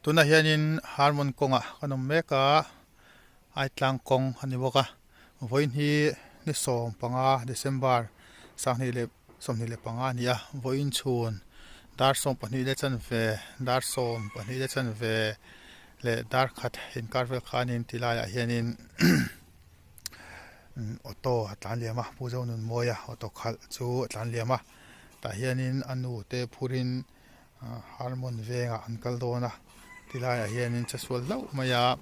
Tunah hianin Harmon kawngah kan awm mek a, Aitlang kawng a ni bawk a, vawiin hi ni 15 December 2025 a ni a, vawiin chhun dar 12 leh chanve dar 12 leh chanve leh dar khat inkar vel khanin ti laiah hianin auto a tlan liam a, Pu Zonunmawia auto khalh chu a tlan liam a, tah hianin a nu te phurin Harmon vengah an kal dawn a tilaiah hianin che sual hlauh mai a.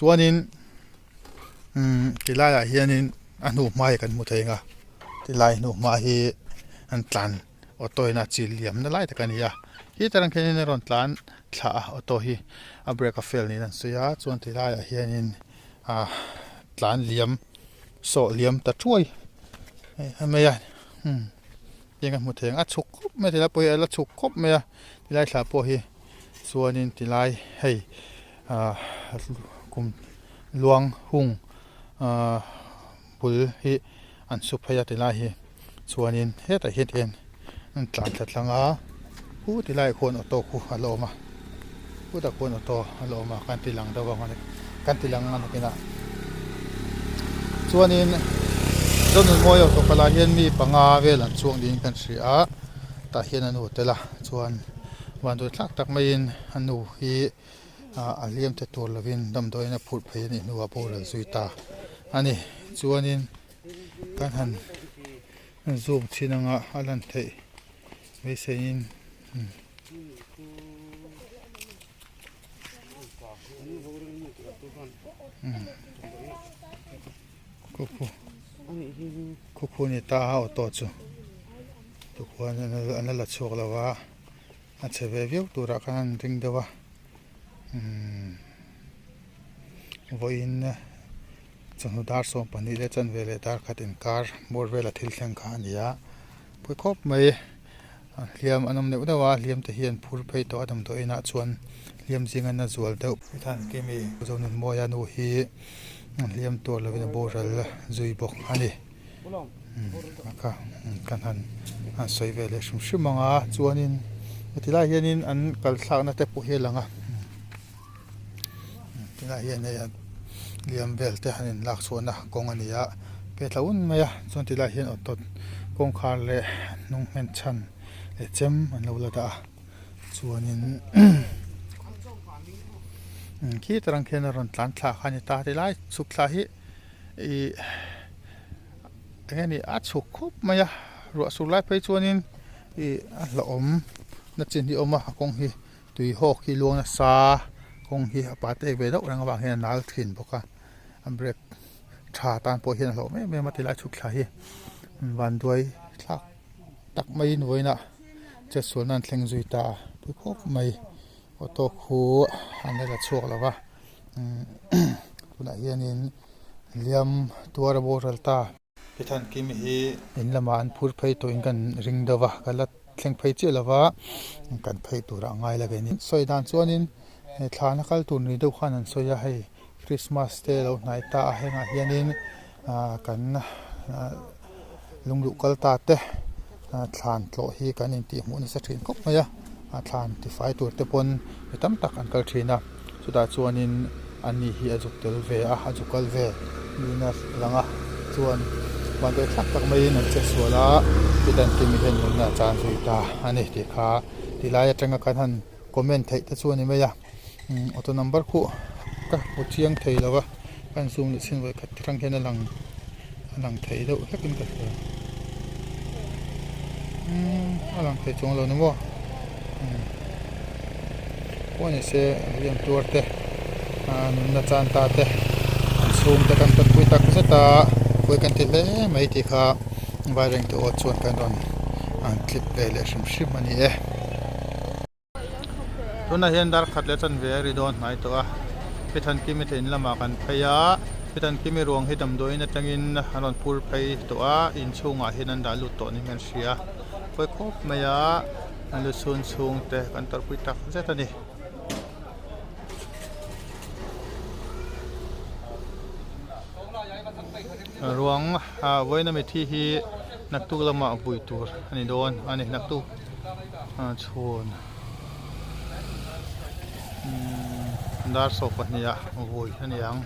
Chuanin umm tilaiah hianin a hnu hma hi kan hmu thei ang a tilai hnu hma hi an tlan auto in a chil liam na lai tak a ni a heater ang khianin a rawn tlan thla a auto hi a brake a fail niin an sawi a chuan tilaiah hianin ah tlan liam sawh liam ta thuai mai a umm tiang a hmu thei ang a chhuk khawp mai a tilai pawh hi a la chhuk khawp mai a tilai thla pawh hi chuanin tilai hei ah kum luang hung ah bul hi an su phei a tilai hi chuanin hetah hian tihian an tlan thla tlang a khu tilaiah khuan auto khu a la awm a khutah khuan auto a la awm a kan ti lang deuh ang kan ti lang ang a nakinah chuanin Zonunmawia auto kal ah hian mi panga vel an chuang niin kan hria a tah hian a nu tel a chuan vanduai thlak tak maiin a nu hi ah a hliam te tur lovin damdawiin a phurh phei a nih hnuah boral zui ta a ni chuanin. Kan han zoom chhin anga a lan theih beiseiin khukhu khukhu ni ta a auto chu tikhuan an la la chhuak lo a a chhe ve viau turah khan an ring deuh a vawiin. Chawhnu dar 12 leh chanve leh dar khat inkar bawr vela thil thleng kha a ni a, pui khawp mai hliam an awm neuh neuh a, hliam te hi an phur phei tawh a damdawi inah chuan hliam zinga na zual deuh. Hetiang kimi Zonunmawia nu hi hliam tuar lovin a boral zui bawk a ni. Kha kan han han sawi ve leh hrim hrim ang a, chuanin heti lai hianin an kal thlakna te pawh hi a lang a. Tunah hian hei liam vel te han in lak chhuahna kawng a ni a pe tla un mai a chuan ti lai hian auto kawngkhar leh hnung nghen chhan leh chem an lo la dah a chuanin khi tarang khian a rawn tlan thla kha a ni ta ti lai chhuk thla hi ih eng nge ni a chhuk khup mai a ruah sur lai phei chuanin ih a hlauhawm na chin hi a awm a a kawng hi. Tui hawk hi luang nasa kawng hi a pa tek ve deuh reng avang hian a nal thin bawk a a brake tha tan pawh hian a hlauh em em a tilai chhuk thla hi vanduai thlak tak maiin vawiinah chetsualna an thleng zui ta a pui khawp mai auto khu an la la chhuak lo va tunah hianin hliam tuar a boral ta. Pithan Kim hi in lamah an phur phei tawhin kan ring deuh va, ka la thleng phei chiah lo va, kan phei turah a ngai la keiin. Sawi dan chuanin thlana kal tur ni deuh khan an sawi a, hei Christmas te lo hnai ta a, hengah hianin kan lungluh kal ta te thlan tlawh hi kan intihhmuh nasa thin khawp mai a, thlan tifai tur te pawn mi tam tak an kal thin a, chutah chuanin ani hi a zuk tel ve a, a zuk kal ve niin a lang a, chuan vanduai thlak tak maiin an che sual a, chutan kimi hian nunna a chan zui ta a ni tih kha tilai atanga kan han comment theih te chu a ni mai a, auto number khuh ka hmu chiang thei lo va, kan zoom leh chin vawi khat atang hian a lang a lang thei deuh hlek in ka hria umm a lang thei chuang lo ni maw umm pawh ni se hliam tuar te ah nunna chan ta te an chhung te kan tanpui tak zet a pawi kan ti hle mai tih kha vairengte aw chuan kan rawn clip ve leh hrim hrim a ni e. Tunah hian dar khat leh chanve a ri dawn hnai tawh a, Pithankimi te in lamah kan phei a, Pithankimi ruang hi damdawiin atangin an rawn phur phei tawh a, inchhungah hian an dah lut tawh niin kan hria, pawi khawp mai a, an lu chhun chhung te kan tawrhpui tak zet a ni. Ruang vawiina mithi hi. Naktuk lamah vui tur a ni dawn a ni naktuk chhun dar sawp pahnih ah vui a ni ang.